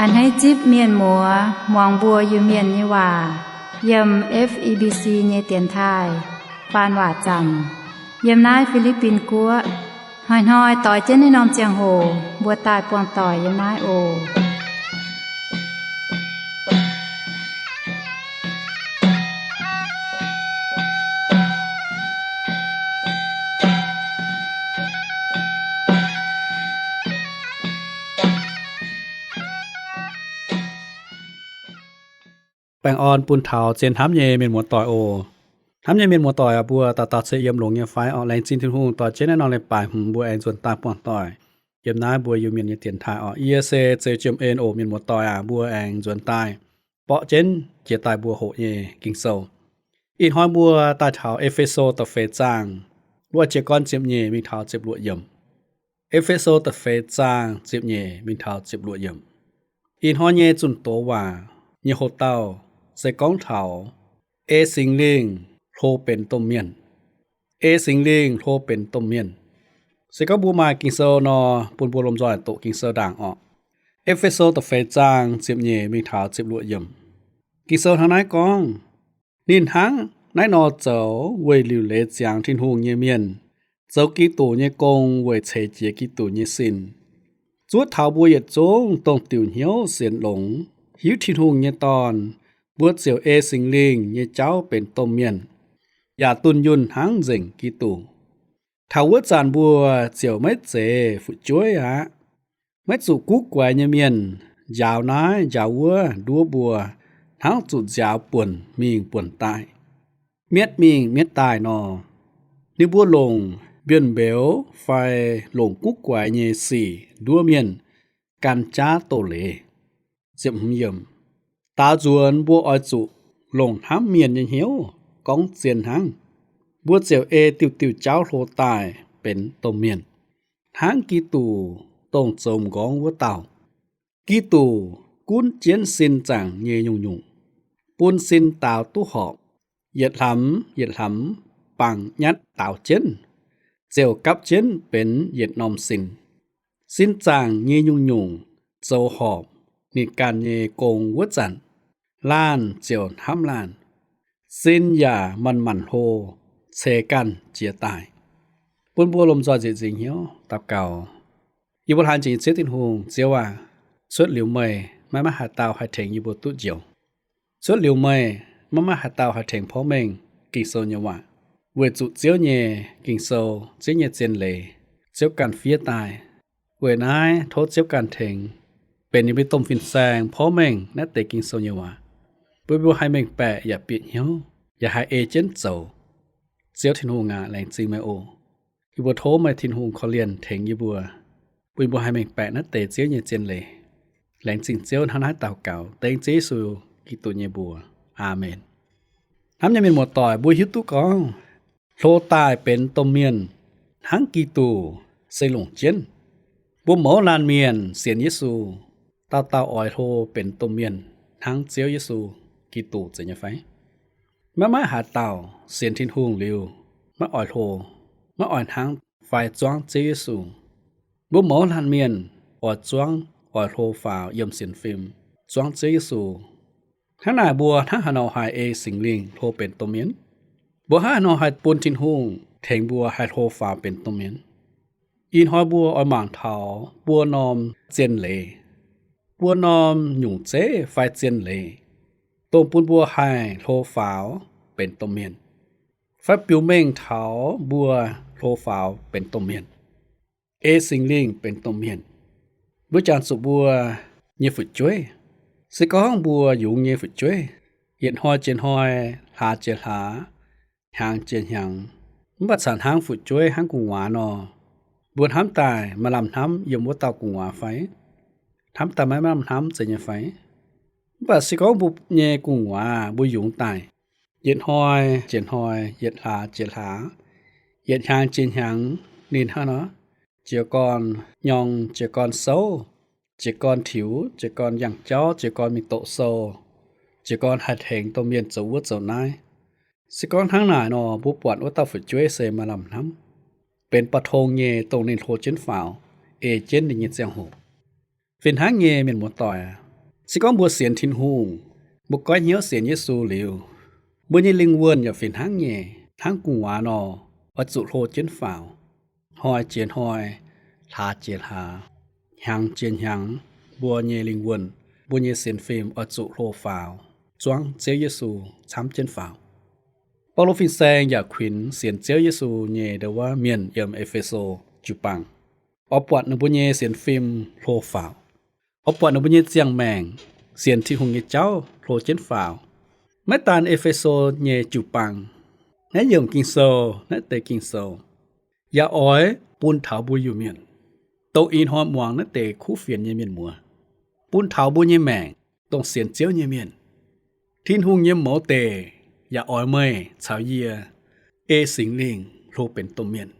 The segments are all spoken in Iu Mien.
Hneiv zipv mienh muoz muangx mbuo Iu-Mienh nyei waac yiem F E B C nyei dienx taaih faan waac zaamc yiem naaiv Fi^li^bin Guoqv. Hnoi-hnoi doix jienv naaiv norm ziangh hoc mbuo daaih buangh doic yiem naaiv oc. Baengh orn bun taux zien hnamv nyei mienh muoz-doic oc. Hnamv nyei mienh muoz-doic aac, mbuo dauh dauh se yiem longx nyei fai? Orqc, laengz zingh Tin-Hungh doix jienv naaiv norm leiz-baaix hmz mbuo aengx nzuonx daaih buangh doic yiem naaiv mbuo Iu-Mienh nyei dienx taaih orqc. Yie se Zeu Jiem En oc. Mienh muoz-doic aac, mbuo aengx nzuonx daaih borqv jienv jiex daaih mbuo hoqc nyei Ging-Sou. Ih hnoi mbuo daaih taux E^fe^so da'feix zaang, mbuo jiez gorn ziepc nyeic mingh taux ziepc luoqc yiemc. E^fe^so da'feix zaang ziepc nyeic mingh taux ziepc luoqc yiemc. Ih hnoi nyei zunh doz waac nyei hoc-dauh se gorngv taux ei Singx Lingh hlo benx domh mienh. Ei Singx Lingh hlo benx domh mienh. Se gorngv mbuo maaih Ging-Sou nor, bun mbuo lomh nzoih doqc Ging-Sou ndaangc orqc. E^fe^so da'feix zaang ziepc nyeic mingh taux ziepc luoqc yiemc. Ging-Sou hnangv naaiv gorngv, ninh hnangv naaiv nor zoux weic liuc leiz ziangx Tin-Hungh nyei mienh, zoux Giduc nyei gong weic ceix jiez Giduc nyei sin, zuov taux mbuo yietc zungv dongh diuc hnyouv sienx longx, hiuv Tin-Hungh nyei Dorn, mbuo ziouc ei Singx Lingh nyei jauv benx domh mienh, yaac dunh yunh hnangv nzengc Giduc. Taux wuov zanc mbuo ziouc maiv zeiz fu'jueiv aqv. Maiv zuqc guv guaix nyei mienh njaaux naaiv njaaux wuov nduov mbuo, hnangv zuqc nziaaux buonc mingh buonc daaih, mietv mingh mietv daaih nor. Ninh mbuo longc mbienv mbeux fai longc guv guaix nyei sic nduov mienh gan jaav doz-leiz. Daaux nzuonx mbuo oix zuqc longc hnamv mienh nyei hnyouv gorngv zien hnangv, mbuo ziouc ei diuh diuh jauv hlo daaih benx domh mienh, hnangv Giduc dongh zoux m'nqorngv wuov dauh. Giduc gunv jienv sin zaangc nyei nyungc-nyungc, bun sin daaux duqv horpc, yietc hlamx yietc hlamx bangc nyatv daaux jienv, ziouc gapv jienv benx yietc norm sin. Sin zaangc nyei nyungc-nyungc zoux horpc ninh ganh nyei gong wuov zanc, laanh ziouc hnamv laanh. Sin yaac manc-manc hlo, ceix ganh jiez daaih. Bun mbuo lomh nzoih nzieqc nzingc hnyouv daux gaux. Yie mbuo hlaang jiex nyei Ziouv Tin-Hungh, Ziouv aac, cuotv liuz meih, maiv maaih haaix dauh haih tengx yie mbuo duqv njoux. Cuotv liuz meih, maiv maaih haaix dauh haih tengx porv mengh Ging-Sou nyei waac, weic zuqc Ziouv nyei Ging-Sou, Ziouv nyei zien leiz, Ziouv ganh fiev daaih. Weic naaiv tov Ziouv ganh tengx, benx yie mbuo domh fin-saeng porv mengh naaiv deix Ging-Sou nyei waac, bun mbuo haih mengh baeqc yaac bieqc hnyouv, yaac haih ei jienv zoux. Ziouv Tin-Hungh aac, laengz zingh meih oc. Yie mbuo tov meih Tin-Hungh korv-lienh tengx yie mbuo, bun yie mbuo haih mengh baeqc naaiv deix Ziouv nyei zien leiz. Laengz zingh Ziouv, hnangv naaiv daux gaux dengv Ziouv Yesu Giduc nyei mbuox. Aamen. Hnamv nyei mienh muoz-doic, mbuo hiuv duqv gorngv hlo daaih benx domh mienh hnangv Giduc se longc jienv. Mbuo mouz laanh mienh sienx Yesu, dauh dauh oix hlo benx domh mienh hnangv Ziouv Yesu Giduc zeiz nyei fai? Maiv maaih haaix dauh sienx Tin-Hungh liuz maiv oix hlo, maiv oix hnangv fai zuangv Ziouv Yesu. Mbuo mouz laanh mienh oix zuangv, oix hlo faaux yiem sienx fim, zuangv Ziouv Yesu. Hnangv naaic mbuo hnangv haaix nor haih ei Singx Lingh hlo benx domh mienh? Mbuo hnangv haaix nor haih bun Tin-Hungh tengx mbuo haih hlo faaux benx domh mienh? Ih hnoi mbuo oix mangc taux buo norm zien leiz, buo norm nyungc zeiv fai zien leiz, dongh bun mbuo haih hlo faaux benx domh mienh, fai biux mengh taux mbuo hlo faaux benx domh mienh, ei Singx Lingh benx domh mienh. Mbuo jangx zuqc mbuo nyei fu'jueiv. Se gorngv mbuo yungz nyei fu'jueiv, yietc hnoi jiex hnoi, hlaax jiex hlaax, hnyangx jiex hnyangx, mv baac caux hnangv fu'jueiv hnangv gu'nguaaz nor, mbuo hnamv daaih maaih lamh hnamv yiem wuov dauh gu'nguaaz fai? Hnamv daaih maiv maaih lamh hnamv zeiz nyei fai? Mv baac se gorngv mbuo nyei gu'nguaaz mbuo yungz daaih, yietc hnoi jiex hnoi, yietc hlaax jiex hlaax, yietc hnyangx jiex hnyangx, ninh hnangv nor, jiez gorn nyorng, jiez gorn souv, jiez gorn tiux, jiez gorn yangh jauv, jiez gorn mingh doqc sou, jiez gorn haih tengx domh mienh zoux wuov zoux naaiv. Se gorngv hnangv naaic nor, mbuo buatc wuov dauh fu'jueiv se maaih lamh hnamv, benx ba'tong nyei dongh ninh hlo jienv faaux, ei jienv ninh nyei ziangh hoc. Fih hnangv nyei, mienh muoz-doic aac, Se gorngv mbuo sienx Tin-Hungh, mbuo goiv hnyouv sienx Yesu liuz, mbuo nyei lingh wuonh yaac fih hnangv nyei, hnangv gu'nguaaz nor, oix zuqc hlo jienv faaux. Hnoi jiex hnoi, hlaax jiex hlaax, hnyangx jiex hnyangx, mbuo nyei lingh wuonh, mbuo nyei sienx fim oix zuqc hlo faaux, zuangv Ziouv Yesu camv jienv faaux. Baulo fin-saeng yaac kuinx sienx Ziouv Yesu nyei ndau wuov mienh yiem E^fe^so jiu-baang, oix buatc ninh mbuo nyei sienx fim hlo faaux, oix buatc ninh mbuo nyei ziangh maengc sienx Tin-Hungh nyei jauv hlo jienv faaux. Maiv daan E^fe^so nyei jiu-baang, naaiv yiemc Ging-Sou, naaiv deix Ging-Sou yaac oix bun taux mbuo Iu-Mienh, dongh ih hnoi muangx naaiv deix kuv fienx nyei mienh muoz, bun taux mbuo nyei maengc, dongh sienx Ziouv nyei mienh. Tin-Hungh nyei mouz deic yaac oix meih caux yie ei Singx Lingh hlo benx domh mienh.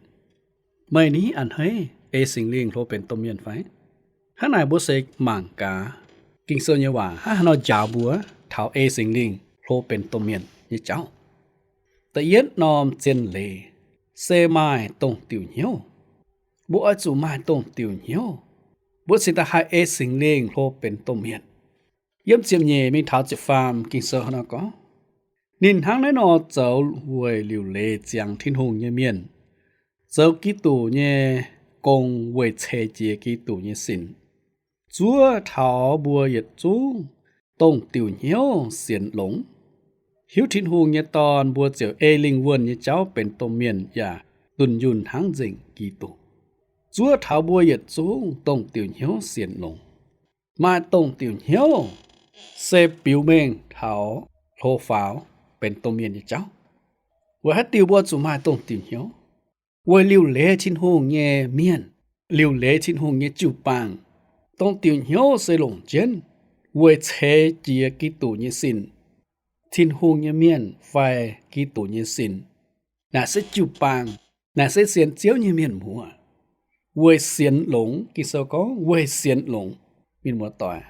Meih ni a'hneiv ei Singx Lingh hlo benx domh mienh fai? Hnangv naaic mbuo se mangc gaax Ging-Sou nyei waac hnangv haaix nor njaaux mbuo taux ei Singx Lingh hlo benx domh mienh nyei jauv. Da'yietv norm zien leiz se maaih dongh diuc hnyouv. Mbuo oix zuqc maaih dongh diuc hnyouv, mbuo cingx daaih haih ei Singx Lingh hlo benx domh mienh. Yiem ziepc nyeic mingh taux ziepc faam Ging-Sou hnangv nor gorngv, ninh hnangv naaiv nor zoux weic liuc leiz ziangx Tin-Hungh nyei mienh, zoux Giduc nyei gong weic ceix jiez Giduc nyei sin, zuov taux mbuo yietc zungv dongh diuc hnyouv sienx longx. Hiuv Tin-Hungh nyei Dorn mbuo ziouc ei lingh wuonh nyei jauv benx domh mienh yaac dunh yunh hnangv nzengc Giduc, zuov taux mbuo yietc zungv dongh diuc hnyouv sienx longx. Maaih dongh diuc hnyouv se biux mengh taux hlo faaux benx domh mienh nyei jauv. Weic haaix diuc mbuo zuqc maaih dongh diuc hnyouv? Weic liuc leiz Tin-Hungh nyei mienh, liuc leiz Tin-Hungh nyei jiu-baang, dongh diuc hnyouv se longc jienv weic ceix jiez Giduc nyei sin. Tin-Hungh nyei mienh fai Giduc nyei sin naaic se jiu-baang, naaic se sienx Ziouv nyei mienh muoz. Weic sienx longx, Ging-Sou gorngv weic sienx longx. Mienh muoz-doic,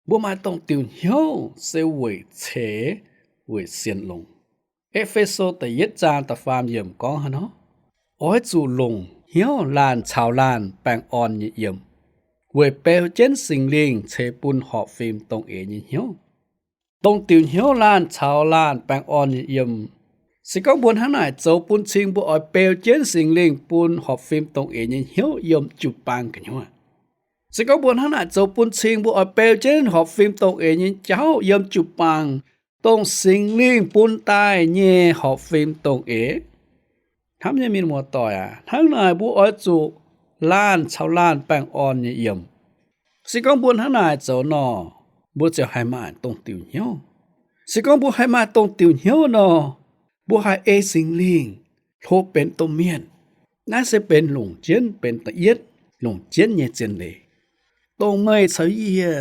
mbuo maaih dongh diuc hnyouv se weic ceix, weic sienx longx. E^fe^so da'yietv zaang da'faam yiemc gorngv hnangv nor, oix zuqc longc hnyouv laanh caux laanh baengh orn nyei yiem, weic beu jienv Singx Lingh ceix bun horpc fim dongh eix nyei hnyouv. Dongh diuc hnyouv laanh caux laanh baengh orn nyei yiem. Se gorngv mbuo hnangv naaic zoux bun cing mbuo oix beu jienv Singx Lingh bun horpc fim dongh eix nyei hnyouv yiem jiu-baang gu'nyuoz. Se gorngv mbuo hnangv naaic zoux bun cing mbuo oix beu jienv horpc fim dongh eix nyei jauv yiem jiu-baang, dongh Singx Lingh bun daaih nyei horpc fim dongh eix. Hnamv nyei mienh muoz-doic aac, hnangv naaic mbuo oix zuqc laanh caux laanh baengh orn nyei yiem. Se gorngv mbuo hnangv naaic zoux nor, mbuo ziouc haih maaih dongh diuc hnyouv. Se gorngv mbuo haih maaih dongh diuc hnyouv nor, mbuo haih ei Singx Lingh hlo benx domh mienh. Naaiv se benx longc jienv, benx da'yietv longc jienv nyei zien leiz, dongh meih caux yie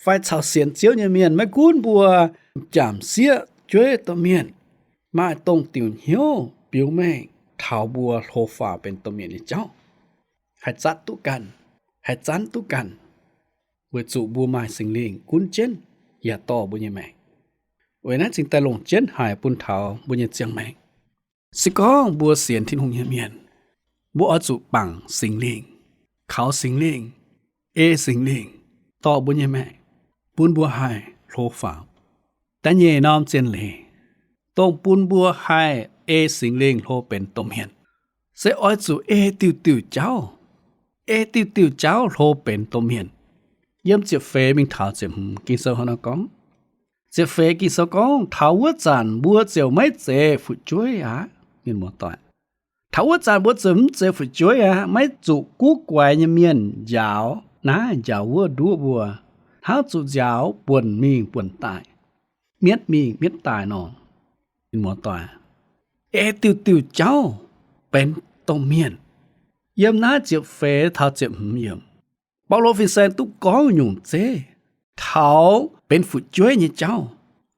fai caux sienx Ziouv nyei mienh, maiv gunv mbuo m'jangc sieqv, fu'jueiv, domh mienh, maaih dongh diuc hnyouv biux mengh taux mbuo hlo faaux benx domh mienh nyei jauv. Haih zatv duqv ganh, haih zanv duqv ganh, weic zuqc mbuo maaih Singx Lingh gunv jienv yaac dorh mbuo nyei maengc. Weic naaiv cingx daaih longc jienv haic bun taux mbuo nyei ziangh maengc. Se gorngv mbuo sienx Tin-Hungh nyei mienh, mbuo oix zuqc bangc Singx Lingh, kaux Singx Lingh, ei Singx Lingh dorh mbuo nyei maengc, bun mbuo haih hlo faaux. Da'nyeic norm zien leiz, dongh bun mbuo haih ei Singx Lingh hlo benx domh mienh, se oix zuqc ei diuh diuh jauv, ei diuh diuh jauv hlo benx domh mienh. Yiem ziepc feix mingh taux ziepc hmz Ging-Sou hnangv nor gorngv. Ziepc feix Ging-Sou gorngv, taux wuov zanc mbuo ziouc maiv zeiz fu'jueiv aqv. Mienh muoz-doic, taux wuov zanc mbuo ziouc mv zeiz fu'jueiv aqv, maiv zuqc guv guaix nyei mienh njaaux naaiv njaaux wuov nduov mbuo, hnangv zuqc njaaux buonc mingh buonc daaih, mietv mingh mietv daaih nor. Mienh muoz-doic, ei diuh diuh jauv benx domh mienh. Yiem naaiv ziepc feix taux ziepc hmz yiemc, Baulo fin-saeng duqv gorngv nyungc zeiv taux benx fu'jueiv nyei jauv,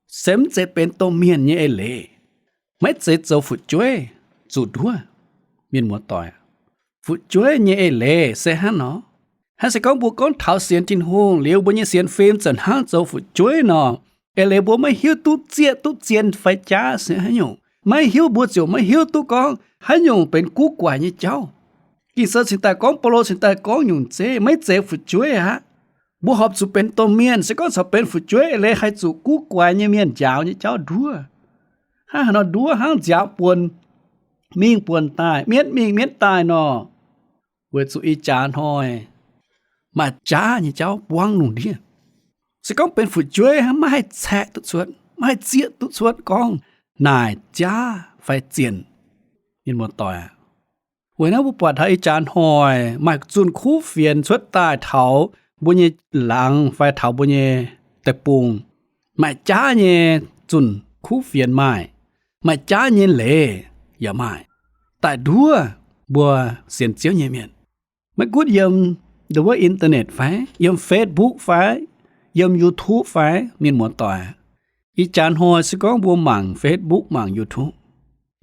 se mv zeiz benx domh mienh nyei eix leiz. Maiv zeiz zoux fu'jueiv zuqc nduov. Mienh muoz-doic, fu'jueiv nyei eix leiz se hnangv nor. Hnangv se gorngv mbuo gorngv taux sienx Tin-Hungh liuz, mbuo nyei sienx fim ziouc hnangv zoux fu'jueiv nor, eix leiz mbuo maiv hiuv duqv zieqv duqv zien fai jaav se haaix nyungc. Maiv hiuv, mbuo ziouc maiv hiuv duqv gorngv haaix nyungc benx guv guaix nyei jauv. Ging-Sou cingx daaih gorngv, Baulo cingx daaih gorngv nyungc zeiv, maiv zeiz fu'jueiv aqv. Mbuo horpc zuqc benx domh mienh, se gorngv corc benx fu'jueiv leiz haih zuqc guv guaix nyei mienh njaaux nyei jauv nduov. Hnangv haaix nor nduov? Hnangv nziaaux buonc mingh buonc daaih, mienv mingh mienv daaih nor, weic zuqc ih jaax hnoi maaih jaav nyei jauv buangv lungh ndiev. Se gorngv benx fu'jueiv hnangv, maiv haih caeqv duqv cuotv, maiv haih zieqv duqv cuotv gorngv naaic jaav fai zienh. Mienh muoz-doic aac, weic naaiv mbuo buatc taux ih jaax hnoi maaih zunh kuv fienx cuotv daaih taux mbuo nyei laangz fai taux mbuo nyei deic-bung. Maaih jaav nyei zunh kuv fienx maaih, maaih jaav nyei leiz yaac maaih, daaih nduov mbuo sienx Ziouv nyei mienh. Maiv gunv yiem nduov internet fai, yiem Facebook fai, yiem YouTube fai, mienh muoz-doic, ih jaax hnoi se gorngv mbuo mangc Facebook, mangc YouTube,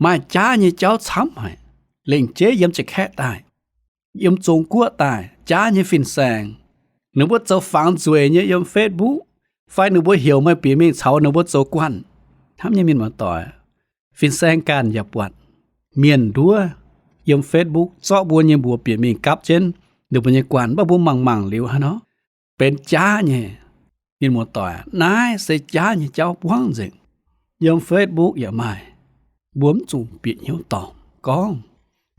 maaih jaav nyei jauv camv haic. Lengc jeiv yiem Ja'kaeqv daaih, yiem Zong Guoqv daaih, jaav nyei fin-saeng, ninh mbuo zoux fangx nzueic nyei yiem Facebook, fai ninh mbuo heuc meih bieqc mingh caux ninh mbuo zoux guanh. Hnamv nyei mienh muoz-doic, fin-saeng ganh yaac buatc mienh nduov yiem Facebook zorqv mbuo nyei mbuox bieqc mingh gapv jienv ninh mbuo nyei guanh, mv baac mbuo mangc mangc liuz hnangv nor, benx jaav nyei. Mienh muoz-doic, naaiv se jaav nyei jauv buangv nzengc. Yiem Facebook yaac maaih. Mbuo mv zuqc bieqc hnyouv dorngc gorngv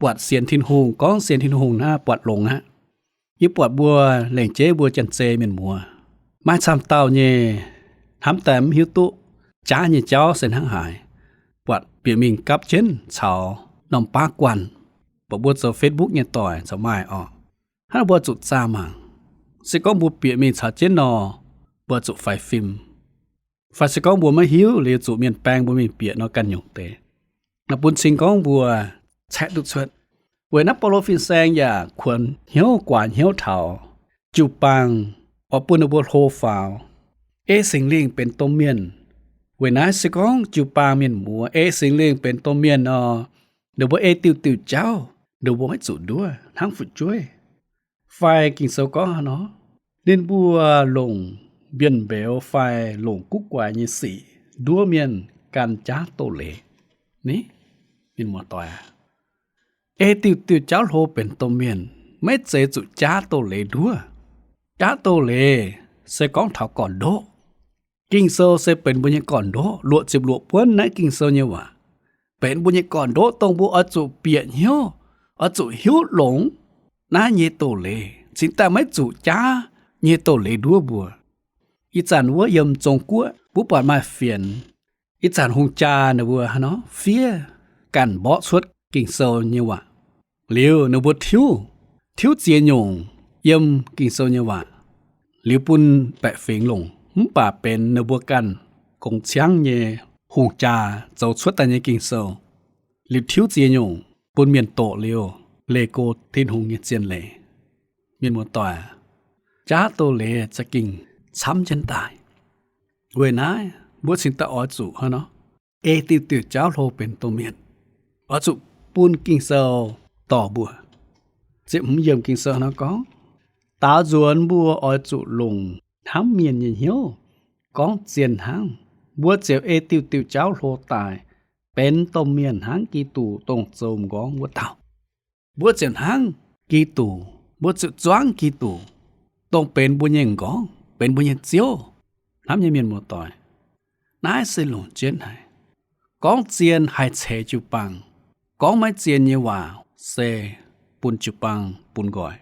buatc sienx Tin-Hungh, gorngv sienx Tin-Hungh naaiv buatc longx aqv. Yie buatc mbuo lengc jeiv mbuo janx-zei mienh muoz, maaih camv dauh nyei hnamv daaih mv hiuv duqv jaav nyei jauv se hnangv haaix, buatc bieqc mingh gapv jienv caux norm baav guanh, buatc mbuo zoux Facebook nyei doic caux maaih orqc. Hnangv mbuo zuqc zaah mangc, se gorngv mbuo bieqc mingh caux jienv nor, mbuo zuqc faix fim. Fai se gorngv mbuo maiv hiuv liuz zuqc mienh baeng mbuo mingh bieqc nor ganh nyungc deix. Naaiv bun cing gorngv mbuo caeqv duqv cuotv. Weic naaiv Baulo fin-saeng yaac kuonx hnyouv guaax hnyouv taux jiu-baang oix bun ninh mbuo hlo faaux, ei Singx Lingh benx domh mienh. Weic naaiv se gorngv jiu-baang mienh muoz ei Singx Lingh benx domh mienh nor, ninh mbuo ei diuh diuh jauv, ninh mbuo maiv zuqc nduov hnangv fu'jueiv. Fai Ging-Sou gorngv haaix nor, ninh mbuo longc mbienv mbeux fai longc guv guaix nyei sic nduov mienh gan jaav doz-leiz. Ni, mienh muoz-doic aac, ei diuh diuh jauv hlo benx domh mienh, maiv zeiz zuqc jaav doz-leiz nduov. Jaav doz-leiz se gorngv taux gorn-ndoqv. Ging-Sou se benx mbuo nyei gorn-ndoqv, luoqc ziepc luoqc buonv naaiv Ging-Sou nyei waac benx mbuo nyei gorn-ndoqv, dongh mbuo oix zuqc bieqc hnyouv, oix zuqc hiuv longx naaiv nyei doz-leiz, cingx daaih maiv zuqc jaav nyei doz-leiz nduov mbuo. Ih zanc wuov yiem Zong Guoqv mbuo buatc maaih fienx, ih zanc hungh jaa ninh mbuo hnangv nor fiev ganh mborqv cuotv Ging-Sou nyei waac. Liuz ninh mbuo tiuv, tiuv ziex nyungc yiem Ging-Sou nyei waac, liuz bun baeqc fingx longc, mv baac benx ninh mbuo ganh gongx ciangv nyei hungh jaa zoux cuotv daaih nyei Ging-Sou. Liuz tiuv ziex nyungc bun mienh doqc liuz leih go Tin-Hungh nyei zien leiz. Mienh muoz-doic, jaav doz-leiz za'gengh camv jienv daaih. Weic naaiv mbuo cingx daaih oix zuqc hnangv nor, ei diuh diuh jauv hlo benx domh mienh, oix zuqc bun Ging-Sou dorh mbuo. Ziepc hmz yiemc Ging-Sou nor gorngv, daaux nzuonx mbuo oix zuqc longc hnamv mienh nyei hnyouv gorngv zien hnangv. Mbuo ziouc ei diuh diuh jauv hlo daaih, benx domh mienh hnangv Giduc, dongh zoux m'nqorngv wuov dauh. Mbuo ziouc hnangv Giduc, mbuo ziouc zuangv Giduc, dongh benx mbuo nyei m'nqorngv, benx mbuo nyei Ziouv. Hnamv nyei mienh muoz-doic, naaiv se longc jienv haic. Gorngv zien haih ceix jiu-baang. Gorngv maiv zien nyei waac se bun jiu-baang bun nqoi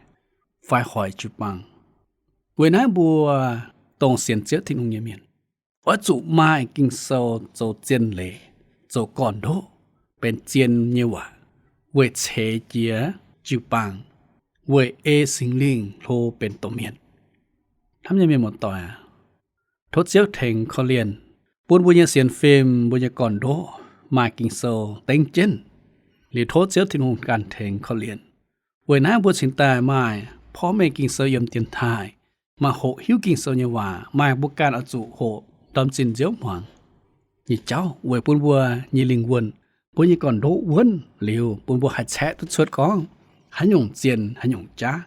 fai hoic jiu-baang. Weic naaiv mbuo dongh sienx Ziouv Tin-Hungh nyei mienh, oix zuqc maaih Ging-Sou zoux zien leiz, zoux gorn-ndoqv, benx zien nyei waac, weic ceix jiez jiu-baang, weic ei Singx Lingh hlo benx domh mienh. Hnamv nyei mienh muoz-doic aac, tov Ziouv tengx korv-lienh, bun mbuo nyei sienx fim, mbuo nyei gorn-ndoqv maaih Ging-Sou dengv jienv. Liuz tov Ziouv Tin-Hungh ganh tengx korv-lienh. Weic naaiv mbuo cingx daaih maaih porv mengh Ging-Sou yiem dienx taaih, maaih hoqc hiuv Ging-Sou nyei waac, maaih mbuo ganh oix zuqc hoqc ndorm zinh nziouv hmuangx nyei jauv weic bun mbuo nyei lingh wuonh, mbuo nyei gorn-ndoqv wuonv liuz, bun mbuo haih caeqv duqv cuotv gorngv haaix nyungc zien, haaix nyungc jaav.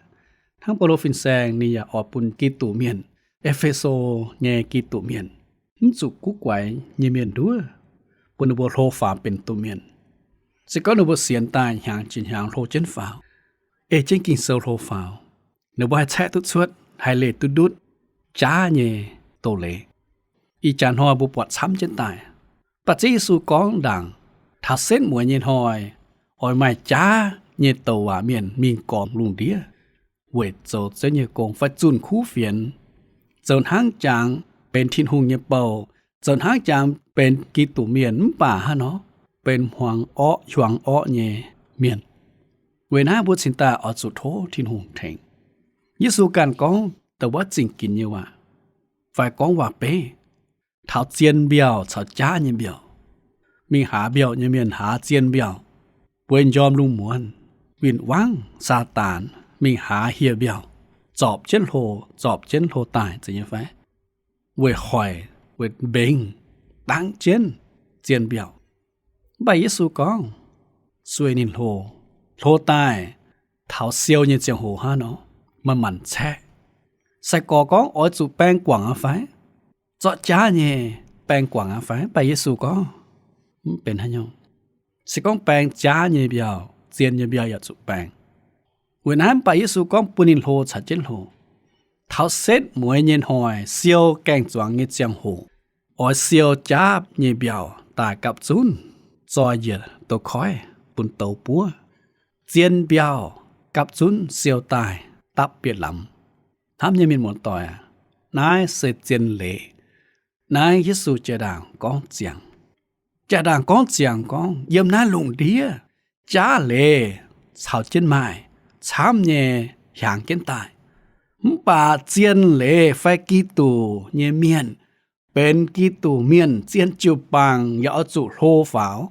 Hnangv Baulo fin-saeng ninh yaac oix bun Giduc mienh, E^fe^so nyei Giduc mienh, mv zuqc guv guaix nyei mienh nduov, bun ninh mbuo hlo faaux benx domh mienh. Se gorngv ninh mbuo sienx daaih hnyangx jiex hnyangx hlo jienv faaux, ei jienv Ging-Sou hlo faaux, ninh mbuo haih caeqv duqv cuotv, haih leih duqv ndutv, jaav nyei doz-leiz. Ih jaax hnoi mbuo buatc camv jienv daaih. Mv baac Ziouv Yesu gorngv ndaangc, taux setv mueiz nyei hnoi, oix maaih jaav nyei douc waac mienh mingh gormx lungh ndiev weic zoux Ziouv nyei gong fai zunh kuv fienx, zoux hnangv jangx benx Tin-Hungh nyei bou, zoux hnangv jangx benx Giduc mienh, mv baac hnangv nor benx hmuangx orqv hiuangx orqv nyei mienh. Weic naaiv mbuo cingx daaih oix zuqc tov Tin-Hungh tengx. Yesu ganh gorngv da'wuov zingh ginx nyei waac, fai gorngv waac-beiv, taux zien mbiauh caux jaav nyei mbiauh. Mingh haaz mbiauh nyei mienh haaz zien mbiauh, bueix njormh lungh muonz, win-wangv Saadaan, mingh haaz hieh mbiauh, zorpc jienv hlo, zorpc jienv hlo daaih, zeiz nyei fai? Weic hoic, weic mbengx, dangv jienv zien mbiauh. Mv baac Yesu gorngv, sueih ninh hlo, hlo daaih taux siou nyei ziangh hoc hnangv nor, manc-manc caeqv. Sai-gorx gorngv, oix zuqc baeng guangc aqv fai? Zorqv jaav nyei baeng guangc aqv fai? Mv baac Yesu gorngv, mv benx haaix nyungc. Se gorngv baeng jaav nyei mbiauh, zien nyei mbiauh yaac zuqc baeng. Weic naaiv mv baac Yesu gorngv bun ninh hlo caux jienv hlo. Taux setv mueiz nyei hnoi, siou gaeng-zuangx nyei ziangh hoc, oix siou jaav nyei mbiauh daaih gapv zunv zoi njiec douz-koiv bun douz buov. Zien mbiauh gapv zunv siou daaih dapv bieqc lamz. Hnamv nyei mienh muoz-doic aac, naaiv se zien leiz. Naaiv Yesu jaa-ndaangc gorngv ziangx. Jaa-ndaangc gorngv ziangx gorngv, yiem naaiv lungh ndiev jaav leiz caux jienv maaih camv nyei hiaangx jienv daaih. Mv baac zien leiz fai Giduc nyei mienh, benx Giduc mienh, zien jiu-baang yaac oix zuqc hlo faaux.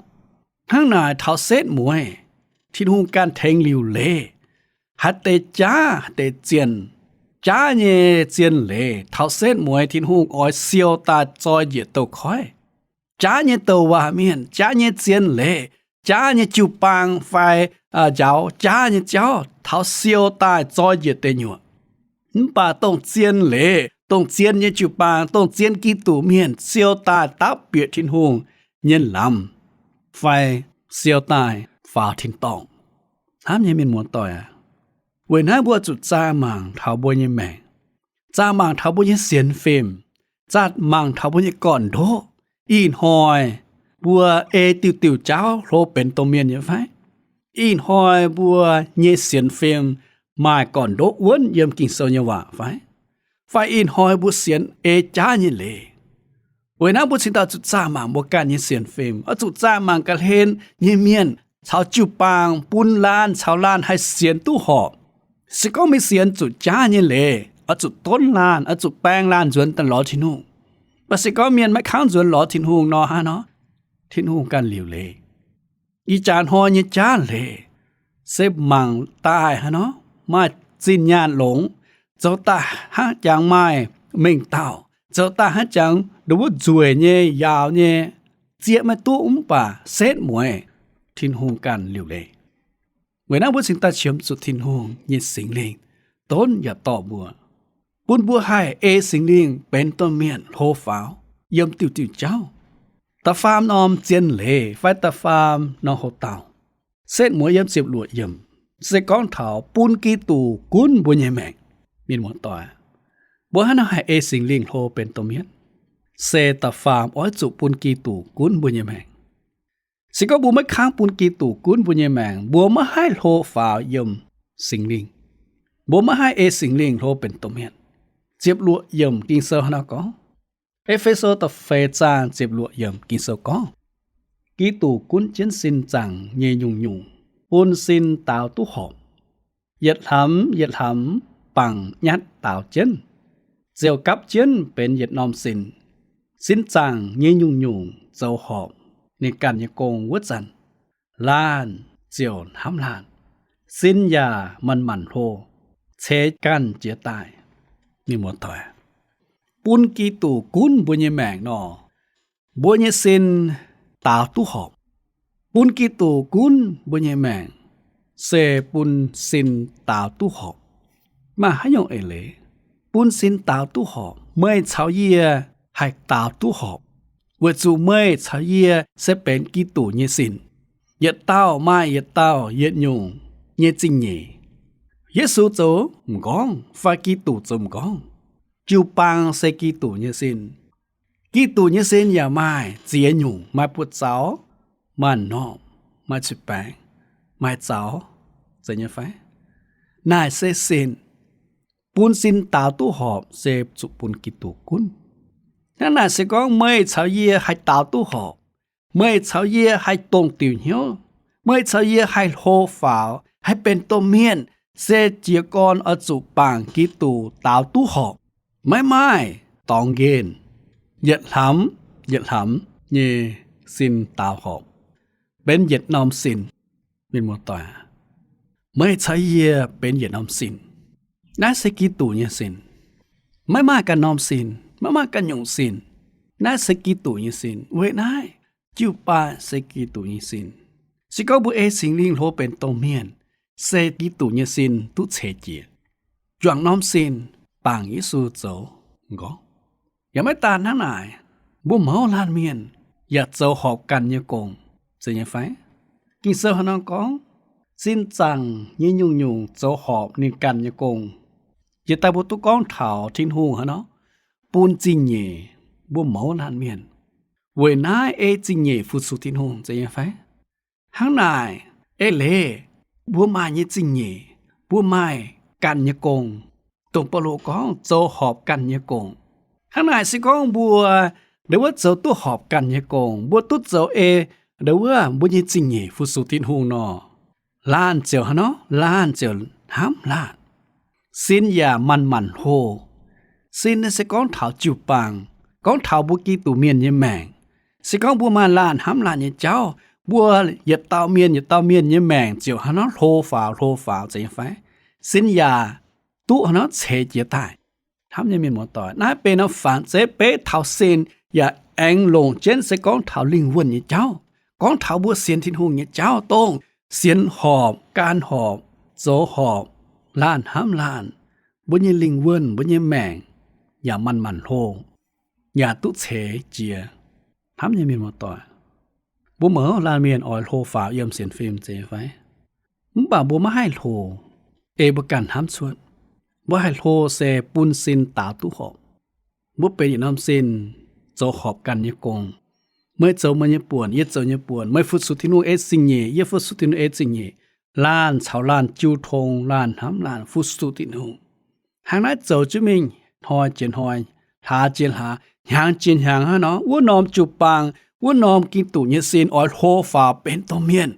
Hnangv naaic taux setv mueiz, Tin-Hungh ganh tengx liuc leiz, haaix deix jaav, haaix deix zienh, jaav nyei zien leiz taux setv mueiz Tin-Hungh oix siou daaih zoi njiec douz-koiv. Jaav nyei douc waac mienh, jaav nyei zien leiz, jaav nyei jiu-baang fai njaaux jaav nyei jauv taux siou daaih zoi njiec deic nyuoqc. Mv baac dongh zien leiz, dongh zien nyei jiu-baang, dongh zien Giduc mienh siou daaih dapv bieqc Tin-Hungh nyei lamz, fai siou daaih faaux tin-dorngh. Hnamv nyei mienh muoz-doic aac, weic naaiv mbuo zuqc zaah mangc taux mbuo nyei maengc, zaah mangc taux mbuo nyei sienx fim, zaah mangc taux mbuo nyei gorn-ndoqv. Ih hnoi mbuo ei diuh diuh jauv hlo benx domh mienh nyei fai? Ih hnoi mbuo nyei sienx fim maaih gorn-ndoqv wuonv yiem Ging-Sou nyei waac fai? Fai ih hnoi mbuo sienx ei jaav nyei leiz? Weic naaiv mbuo cingx daaih zuqc zaah mangc mbuo ganh nyei sienx fim, oix zuqc zaah mangc ga'hlen nyei mienh caux jiu-baang bun laanh caux laanh haih sienx duqv horpc. Se gorngv meih sienx zuqc jaav nyei leiz, oix zuqc donv laanh, oix zuqc baeng laanh nzuonx daaih lorz Tin-Hungh. Mv baac se gorngv mienh maiv kangv nzuonx lorz Tin-Hungh nor, hnangv nor Tin-Hungh ganh liuc leiz. Ih jaax hnoi nyei jaav leiz se mangc daaih hnangv nor maaih zinh nyaanh longx, zoux daaih hnangv jangx maaih mengh dauh, zoux daaih hnangv jangx nduov wuov nzueic nyei, yaauc nyei, zieqv maiv duqv, mv baac setv mueiz Tin-Hungh ganh liuc leiz. Weic naaiv mbuo cingx daaih qiemx zuqc Tin-Hungh nyei Singx Lingh donv yaac dorh mbuo, bun mbuo haih ei Singx Lingh benx domh mienh hlo faaux yiem diuh diuh jauv. Da'faam norm zien leiz fai da'faam norm hoc-dauh, setv mueiz yiem ziepc luoqc yiemc, se gorngv taux bun Giduc gunv mbuo nyei maengc. Mienh muoz-doic, mbuo hnangv haaix nor haih ei Singx Lingh hlo benx domh mienh? Se da'faam oix zuqc bun Giduc gunv mbuo nyei maengc. Se gorngv mbuo maiv kangv bun Giduc gunv mbuo nyei maengc, mbuo maiv haih hlo faaux yiem Singx Lingh. Mbuo maiv haih ei Singx Lingh hlo benx domh mienh. Ziepc luoqc yiemc Ging-Sou hnangv naaiv gorngv, E^fe^so da'feix zaang ziepc luoqc yiemc Ging-Sou gorngv, Giduc gunv jienv sin zaangc nyei nyungc-nyungc, bun sin daaux duqv horpc. Yietc hlamx yietc hlamx bangc nyatv daaux jienv, ziouc gapv jienv benx yietc norm sin. Sin zaangc nyei nyungc-nyungc zoux horpc ninh ganh nyei gong wuov zanc, laanh ziouc hnamv laanh, sin yaac manc-manc hlo, ceix ganh jiez daaih. Mienh muoz-doic, bun Giduc gunv mbuo nyei maengc nor, mbuo nyei sin daaux duqv horpc. Bun Giduc gunv mbuo nyei maengc se bun sin daaux duqv horpc. Maaih haaix nyungc eix leiz bun sin daaux duqv horpc? Meih caux yie haih daaux duqv horpc, weic zuqc meih caux yie se benx Giduc nyei sin. Yietc dauh maaih yietc dauh yietc nyungc nyei zingh nyeic. Yesu zoux m'nqorngv fai Giduc zoux m'nqorngv? Jiu-baang se Giduc nyei sin. Giduc nyei sin yaac maaih ziex nyungc, maaih buoz-zaux, maaih m'normh, maaih cui-baengx, maaih zaux, zeiz nyei fai? Naaiv se sin. Bun sin daaux duqv horpc se zuqc bun Giduc gunv. Hnangv naaic se gorngv meih caux yie haih daaux duqv horpc, meih caux yie haih dongh diuc hnyouv, meih caux yie haih hlo faaux, haih benx domh mienh, se jiez gorn oix zuqc bangc Giduc daaux duqv horpc. Maiv maaih dorngx nqemh, yietc hlaax yietc hlaax nyei sin daaux horpc, benx yietc norm sin. Mienh muoz-doic, meih caux yie benx yietc norm sin. Naaiv se Giduc nyei sin. Maiv maaih ganh norm sin, maiv maaih ganh nyungc sin. Naaiv se Giduc nyei sin. Weic naaiv, jiu-baang se Giduc nyei sin. Se gorngv mbuo ei Singx Lingh hlo benx domh mienh, se Giduc nyei sin duqv ceix jiez. Juangc norm sin, bangc Yesu zoux nqorngv. Yaac maiv daan hnangv naaic, mbuo mouz laanh mienh yaac zoux horpc ganh nyei gong, zeiz nyei fai? Ging-Sou haaix nor gorngv, sin zaangc nyei nyungc-nyungc zoux horpc ninh ganh nyei gong. Jiex daaih mbuo duqv gorngv taux Tin-Hungh haaix nor bun zingh nyeic mbuo mouz laanh mienh. Weic naaiv ei zingh nyeic fu-sux Tin-Hungh, zeiz nyei fai? Hnangv naaic, eix leiz mbuo maaih nyei zingh nyeic, mbuo maaih ganh nyei gong, dongh Baulo gorngv zoux horpc ganh nyei gong. Hnangv naaic se gorngv mbuo ndau wuov zoux duqv horpc ganh nyei gong, mbuo duqv zoux ei ndau wuov mbuo nyei zingh nyeic fu-sux Tin-Hungh nor, laanh ziouc haaix nor? Laanh ziouc hnamv laanh. Sin yaac manc-manc hlo. Sin naaiv se gorngv taux jiu-baang, gorngv taux mbuo Giduc mienh nyei maengc. Se gorngv mbuo maaih laanh hnamv laanh nyei jauv, mbuo yietc dauh mienh yietc dauh mienh nyei maengc ziouc haaix nor? Hlo faaux, hlo faaux, zeiz nyei fai? Sin yaac duqv haaix nor? Ceix jiez daaih. Hnamv nyei mienh muoz-doic, naaiv benx norm fangx zeiv beiv taux sin, yaac aengx longc jienv se gorngv taux lingh wuonh nyei jauv, gorngv taux mbuo sienx Tin-Hungh nyei jauv, dongh sienx horpc, gan horpc, zoux horpc, laanh hnamv laanh, mbuo nyei lingh wuonh, mbuo nyei maengc yaac manc-manc hlo, yaac duqv ceix jiez. Hnamv nyei mienh muoz-doic, mbuo mouz laanh mienh oix hlo faaux yiem sienx fim, zeiz fai? Mv baac mbuo maiv haih hlo, ei mbuo ganh hnamv cuotv. Mbuo haih hlo se bun sin daaux duqv horpc. Mbuo benx yietc norm sin, zoux horpc ganh nyei gong. Meih zoux meih nyei buonc, yie zoux yie nyei buonc. Meih fu-sux Tin-Hungh ei zingh nyeic, yie fu-sux Tin-Hungh ei zingh nyeic. Laanh caux laanh jiu tong, laanh hnamv laanh, fu-sux Tin-Hungh. Hnangv naaiv zoux jienv mingh, hnoi jiex hnoi, hlaax jiex hlaax, hnyangx jiex hnyangx hnangv nor, wuov norm jiu-baang, wuov norm Giduc nyei sin oix hlo faaux benx domh mienh.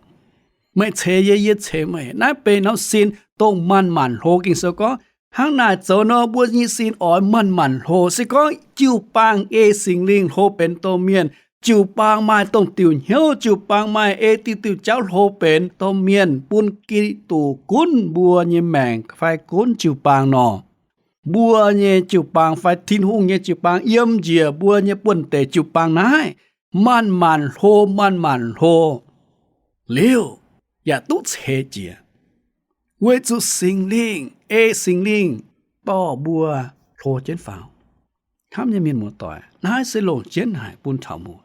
Meih ceix yie, yie ceix meih. Naaiv benx norm sin dongh manc-manc hlo. Ging-Sou gorngv, hnangv naaic zoux nor, mbuo nyei sin oix manc-manc hlo. Se gorngv jiu-baang ei Singx Lingh hlo benx domh mienh, jiu-baang maaih dongh diuc hnyouv, jiu-baang maaih ei diuh diuh jauv hlo benx domh mienh, bun Giduc gunv mbuo nyei maengc fai gunv jiu-baang nor, mbuo nyei jiu-baang fai Tin-Hungh nyei jiu-baang yiem njiec mbuo nyei buonv-deic jiu-baang naaiv, manc-manc hlo, manc-manc hlo liuz, yaac duqv ceix jiez, weic zuqc Singx Lingh, ei Singx Lingh dorh mbuo hlo jienv faaux. Hnamv nyei mienh muoz-doic, naaiv se longc jienv haic bun taux mbuo.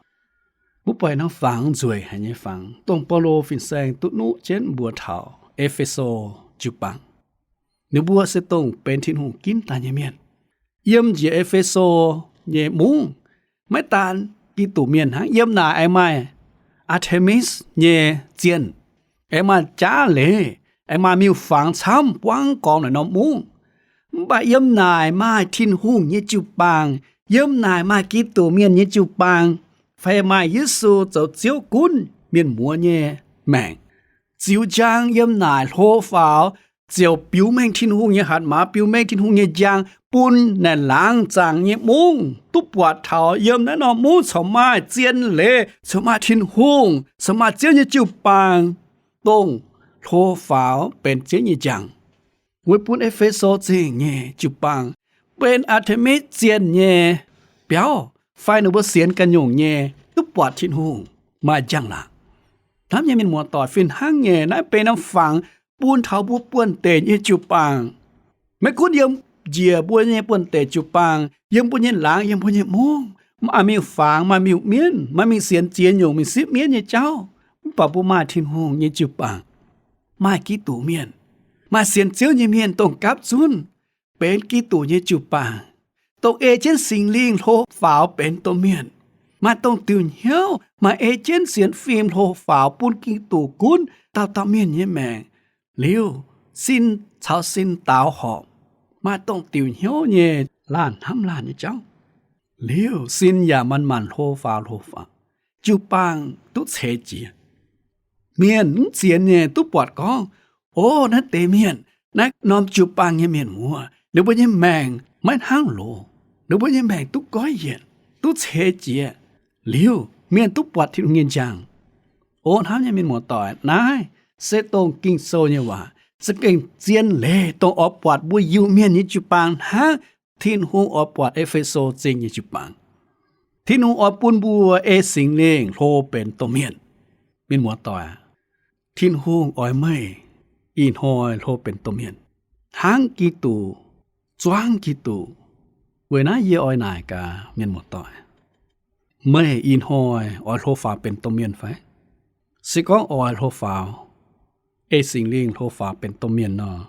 Mbuo buatc norm fangx nzueic haic nyei fangx, dongh Baulo fin-saeng duqv nuqv jienv mbuox taux E^fe^so jiu-baang. Ninh mbuo se dongh benx Tin-Hungh ginv daaih nyei mienh. Yiem njiec E^fe^so nyei mungv, maiv daan Giduc mienh hnangv, yiem naaic aengx maaih Aa^te^mi nyei zienh, aengx maaih jaav leiz, aengx maaih miuc-fangx camv buangv gormx naaic norm mungv. Mv baac yiem naaic maaih Tin-Hungh nyei jiu-baang, yiem naaic maaih Giduc mienh nyei jiu-baang, fai maaih Yesu zoux Ziouv gunv mienh muoz nyei maengc. Ziux njang yiem naaic hlo faaux, ziouc biux mengh Tin-Hungh nyei hatc maaz, biux mengh Tin-Hungh nyei njang, bun naaic laangz zaangc nyei mungv duqv buatc taux yiem naaiv norm mungv corc maaih zienh leiz, corc maaih Tin-Hungh, corc maaih Ziouv nyei jiu-baang, dongh hlo faaux benx Ziouv nyei njang. Weic bun E^fe^so Zingh nyei jiu-baang benx Aa^te^mi zienh nyei biauv, fai ninh mbuo sienx ganh nyungc nyei, duqv buatc Tin-Hungh maaih njang-laangc. Hnamv nyei mienh muoz-doic, fih hnangv nyei, naaiv benx norm fangx bun taux mbuo buonv-deic nyei jiu-baang. Maiv gunv yiem njiec mbuo nyei buonv-deic jiu-baang, yiem mbuo nyei laangz, yiem mbuo nyei mungv, maaih miuc-fangx, maaih miuc-mienv, maaih mingh sienx ziex nyungc mingh sipv mienv nyei jauv, mv baac mbuo maaih Tin-Hungh nyei jiu-baang, maaih Giduc mienh, maaih sienx Ziouv nyei mienh dongh gapv zunv benx Giduc nyei jiu-baang, dongh ei jienv Singx Lingh hlo faaux benx domh mienh, maaih dongh diuc hnyouv, maaih ei jienv sienx fim hlo faaux bun Giduc gunv dauh dauh mienh nyei maengc, liuz sin caux sin daaux horpc, maaih dongh diuc hnyouv nyei laanh hnamv laanh nyei jauv, liuz sin yaac manc-manc hlo faaux hlo faaux, jiu-baang duqv ceix jiez. Mienh mv zienx nyei duqv buatc gorngv, O, naaiv deix mienh, naaiv norm jiu-baang nyei mienh muoz, ninh mbuo nyei maengc maiv hnangv loz, ninh mbuo nyei maengc duqv goiv yienc, duqv ceix jiez, liuz mienh duqv buatc Tin-Hungh nyei njang. O hnamv nyei mienh muoz-doic, naaiv se dongh Ging-Sou nyei waac, za'gengh zien leiz dongh oix buatc mbuo Iu-Mienh nyei jiu-baang hnangv Tin-Hungh oix buatc E^fe^so Zingh nyei jiu-baang. Tin-Hungh oix bun mbuo ei Singx Lingh hlo benx domh mienh. Mienh muoz-doic aac, Tin-Hungh oix meih ih hnoi hlo benx domh mienh, hnangv Giduc, zuangv Giduc. Weic naaiv yie oix naaic gaax mienh muoz-doic, meih ih hnoi oix hlo faaux benx domh mienh fai? Se gorngv oix hlo faaux, ei Singx Lingh hlo faaux benx domh mienh nor,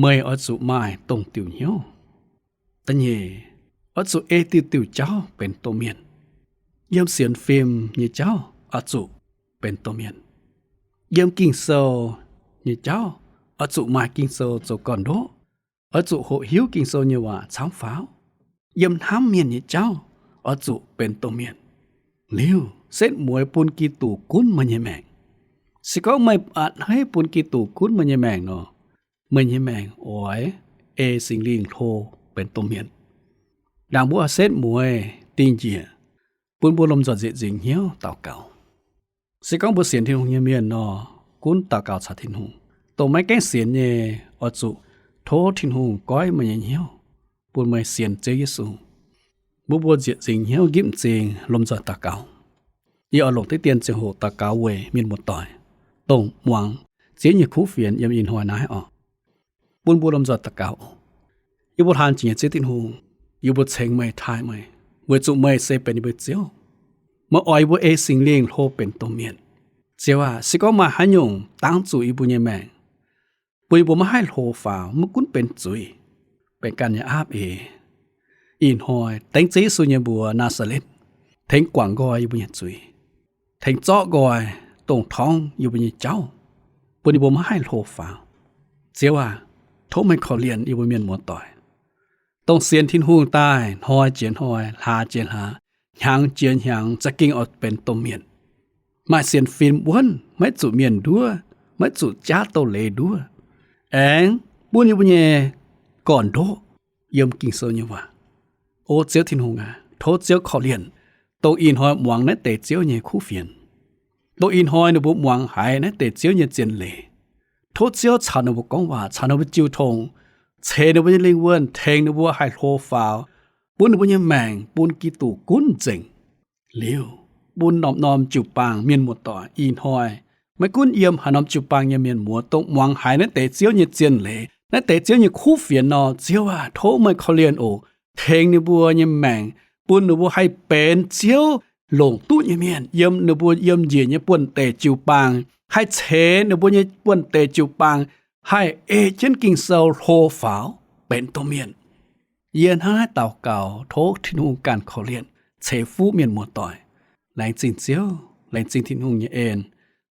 meih oix zuqc maaih dongh diuc hnyouv. Da'nyeic, oix zuqc ei diuc diuc jauv benx domh mienh. Yiem sienx fim nyei jauv oix zuqc benx domh mienh. Yiem Ging-Sou nyei jauv oix zuqc maaih Ging-Sou zoux gorn-ndoqv. Oix zuqc hoqc hiuv Ging-Sou nyei waac camv faaux. Yiem hnamv mienh nyei jauv oix zuqc benx domh mienh. Liuz setv mueiz bun Giduc gunv meih nyei maengc. Se gorngv meih a'hneiv bun Giduc gunv meih nyei maengc nor, meih nyei maengc oix ei Singx Lingh hlo benx domh mienh. Ndaangc mbuo setv mueiz dingh njiec, bun mbuo lomh nzoih nzieqc nzingc hnyouv daux gaux. Se gorngv mbuo sienx Tin-Hungh nyei mienh nor, gunv daux gaux caux Tin-Hungh. Dongh maiv gaengh sienx nyei, oix zuqc tov Tin-Hungh goiv meih nyei hnyouv, bun meih sienx Ziouv Yesu. Mbuo mbuo nzieqc nzingc hnyouv nqipv m'zing lomh nzoih daux gaux. Yie oix longc diqv dien ziangh hoc daux gaux weic mienh muoz-doic, dongh muangx Ziouv nyei kuv fienx yiem ih hnoi naaiv oc. Bun mbuo lomh nzoih daux gaux. Yie mbuo hlaang jiex nyei Ziouv Tin-Hungh, yie mbuo ceng meih, taaih meih, weic zuqc meih se benx yie mbuo Ziouv. Meih oix yie mbuo ei Singx Lingh hlo benx domh mienh. Ziouv aac, se gorngv maaih haaix nyungc dangv zuqc yie mbuo nyei maengc, bun yie mbuo maiv haih hlo faaux, maiv gunv benx zuiz, benx ganh nyei aapv eix, ih hnoi dengv Ziouv Yesu nyei mbuox Naa^saa^letv tengx guangc nqoi yie mbuo nyei zuiz, tengx zorqv nqoi dongh torngv yie mbuo nyei jauv, bun yie mbuo maiv haih hlo faaux. Ziouv aac, tov meih korv-lienh yie mbuo mienh muoz-doic, dongh sienx Tin-Hungh daaih hnoi jiex hnoi, hlaax jiex hlaax, hnyangx jiex hnyangx, za'gengh oix benx domh mienh. Maaih sienx fim wuonv, maiv zuqc mienh nduov, maiv zuqc jaav douz-leiz nduov, aengx bun yie mbuo nyei gorn-ndoqv yiem Ging-Sou nyei waac. O Ziouv Tin-Hungh aac, tov Ziouv korv-lienh dongh ih hnoi muangx naaiv deix Ziouv nyei kuv fienx, dongh ih hnoi ninh mbuo muangx haiz naaiv deix Ziouv nyei zien leiz. Tov Ziouv caux ninh mbuo gorngv waac, caux ninh mbuo jiu tong, ceix ninh mbuo nyei lingh wuonh, tengx ninh mbuo haih hlo faaux, bun ninh mbuo nyei maengc bun Giduc gunv nzengc. Liuz, bun norm-norm jiu-baang mienh muoz-doic ih hnoi, maiv gunv yiem haaix norm jiu-baang nyei mienh muoz, dongh muangx haiz naaiv deix Ziouv nyei zien leiz, naaiv deix Ziouv nyei kuv fienx nor, Ziouv aac, tov meih korv-lienh oc, tengx ninh mbuo nyei maengc, bun ninh mbuo haih benx Ziouv longc duqv nyei mienh yiem ninh mbuo yiem njiec nyei buonv-deic jiu-baang, haih ceix ninh mbuo nyei buonv-deic jiu-baang, haih ei jienv Ging-Sou hlo faaux benx domh mienh. Yie hnangv naaiv daux gaux tov Tin-Hungh ganh korv-lienh ceix fuqv mienh muoz-doic. Laengz zingh Ziouv, laengz zingh Tin-Hungh nyei en,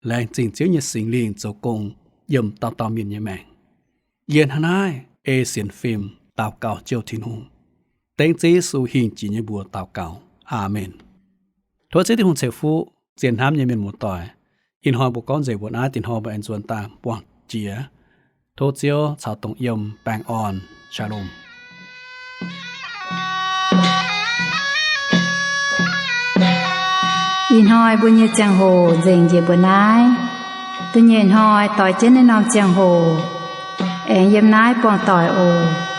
laengz zingh Ziouv nyei Singx Lingh zoux gong yiem dauh dauh mienh nyei maengc. Yie hnangv naaiv ei sienx fim daux gaux Ziouv Tin-Hungh, dengv Ziouv Yesu hingh jiex nyei mbuox daux gaux. Aamen. Tov Ziouv Tin-Hungh ceix fuqv zien hnamv nyei mienh muoz-doic. Ih hnoi mbuo gorngv nzengc mbuo naaiv, dinh hnoi mbuo aengx nzuonx daaih buangh jiex. Tov Ziouv caux dongh yiem baengh orn. Shalom. Ih hnoi mbuo nyei ziangh hoc nzengc njiec mbuo naaiv. Da'nyeic hnoi doix jienv naaiv norm ziangh hoc aengx yiem naaiv buangh doic oc.